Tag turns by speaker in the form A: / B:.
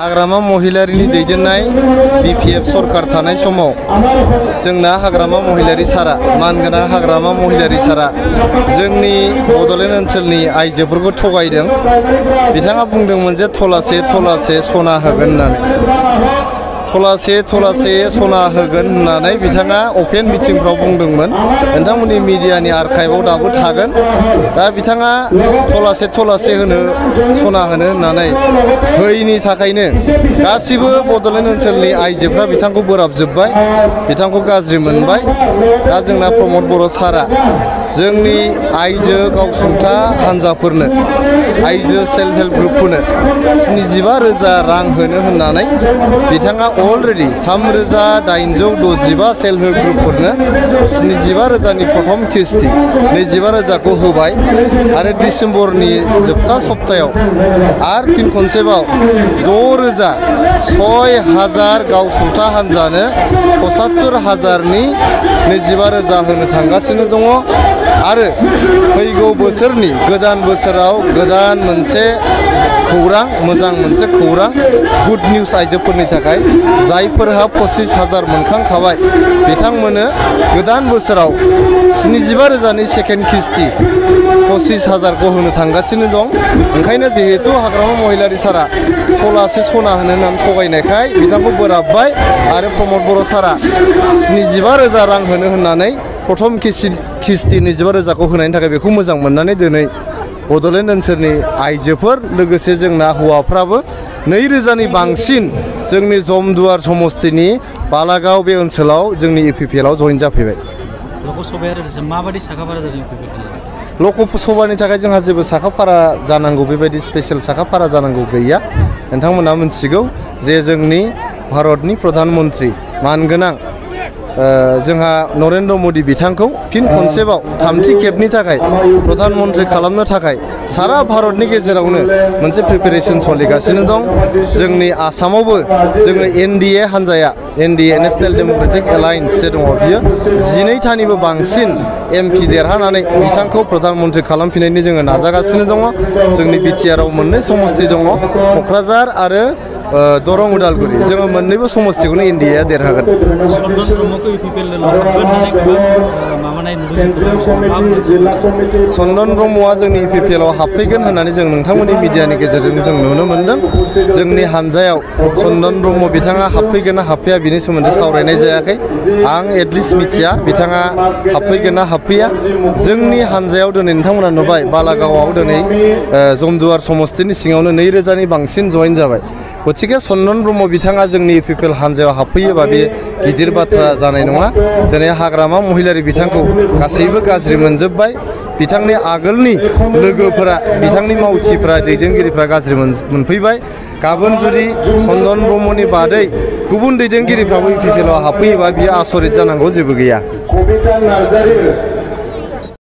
A: हाग्रामा महिलारिनि दैदेननाय BPF सरकार थानाय समाव जोंना हाग्रामा महिलारि सारा मानगोनां हाग्रामा महिलारि सारा जोंनि बड'लेण्ड ओनसोलनि आइजोफोरखौ थगायदों। बिथाङा बुंदोंमोन जे थलासे थलासे सना होगोन होननानै। थलासे थलासे सना होगोन होननानै बिथाङा अपेन मिटिंफ्राव बुंदोंमोन। नोंथांमोननि मिडियानि आर्काइभआव दाबो थागोन। दा बिथाङा थलासे थलासे सना होनो होननानै होयैनि थाखायनो गासिबो बड'लेण्ड ओनसोलनि आइजोफ्रा बिथांखौ बोराबजोब्बाय, बिथांखौ गाज्रि मोनबाय। दा जोंना प्रमद बर' सारा जोंनि आइजो गावसुंथा हान्जाफोरनो, आइजो सेल्फ हेल्प ग्रुपफोरनो 75,000 रां होनो होननानै बिथाङा अलरेडि 3,865 सेल्फ हेल्प ग्रुपफोरनो 75,000नि प्रथम किस्ति 25,000खौ होबाय आरो डिसेम्बरनि जोबथा सप्तायाव आरो फिन खनसेबाव 6,000 गावसुंथा हान्जानो 75,000नि 25,000 होनो थांगासिनो दङ। आरो फैगौ बोसोरनि गोदान बोसोराव गोदान मोनसे खौरां, मोजां मोनसे खौरां, गुड निउज आइजोफोरनि थाखाय जायफोरहा 25,000 मोनखांखाबाय बिथांमोननो गोदान बोसोराव 75,000नि सेकेन्ड किस्ति 25,000खौ होनो थांगासिनो दं। ओंखायनो जिहेतु हाग्रामा महिलारि सारा थलासे सना होनो होननानै थगायनायखाय बिथांखौ बोराबबाय आरो प्रमद बर' सारा 75,000 रां होनो होननानै प्रथम किस्ति 25,000खौ होनायनि थाखाय बेखौ मोजां मोननानै दिनै बड'लेण्ड ओनसोलनि आइजोफोर लोगोसे जोंना हौवाफ्राबो 2,000नि बांसिन जोंनि जमदुवार समस्तिनि बालागाव बे ओनसोलाव जोंनि EPPLआव जइन जाफैबाय।
B: माबायदि साखाफारा जादों?
A: लकसभानि थाखाय जोंहा जेबो साखाफारा जानांगौ बेबायदि स्पेशल साखाफारा जानांगौ गैया। नोंथांमोना मिथिगौ जे जोंनि भारतनि प्रधान मन्त्रि मानगोनां जोंहा नरेन्द्र मदि बिथांखौ फिन खनसेबाव थामथि खेबनि थाखाय प्रधान मन्त्रि खालामनो थाखाय सारा भारतनि गेजेरावनो मोनसे प्रिपेरेसन सोलिगासिनो दं। जोंनि आसामावबो जोङो NDA हान्जाया, NDA नेशनेल डेम'क्रेटिक एलायन्स जे दङ बियो 12थानिबो बांसिन MP देरहानानै बिथांखौ प्रधान मन्त्रि खालामफिननायनि जोङो नाजागासिनो दङ। जोंनि BTRआव मोननै समस्ति दङ, क'क्राझार आरो दरं उदालगुरि। जोङो मोननैबो समस्तिखौनो NDAया देरहागोन। चन्दन ब्रह्मआ जोंनि EPPLआव हाबफैगोन होननानै जों नोंथांमोननि मिडियानि गेजेरजों जों नुनो मोनदों। जोंनि हान्जायाव चन्दन ब्रह्म बिथाङा हाबफैगोन ना हाबफैया बिनि सोमोन्दै सावरायनाय जायाखै। आं एटलिस्ट मिथिया बिथाङा हाबफैगोन ना हाबफैया। जोंनि हान्जायाव दिनै नोंथांमोना नुबाय बालागावआव दिनै जमदुवार समस्तिनि सिङावनो 2,000नि बांसिन जइन जाबाय। गतिके चन्दन ब्रह्म बिथाङा जोंनि EPPL हान्जायाव हाबफैयोबा बे गिदिर बाथ्रा जानाय नङा। दिनै हाग्रामा महिलारि बिथांखौ गासैबो गाज्रि मोनजोब्बाय। बिथांनि आगोलनि लोगोफोरा, बिथांनि मावथिफ्रा, दैदेनगिरिफ्रा गाज्रि मोनफैबाय। गाबोन जुदि चन्दन ब्रह्मनि बादै गुबुन दैदेनगिरिफ्राबो EPPLआव हाबफैयोबा बियो आसरित जानांगौ जेबो गैया।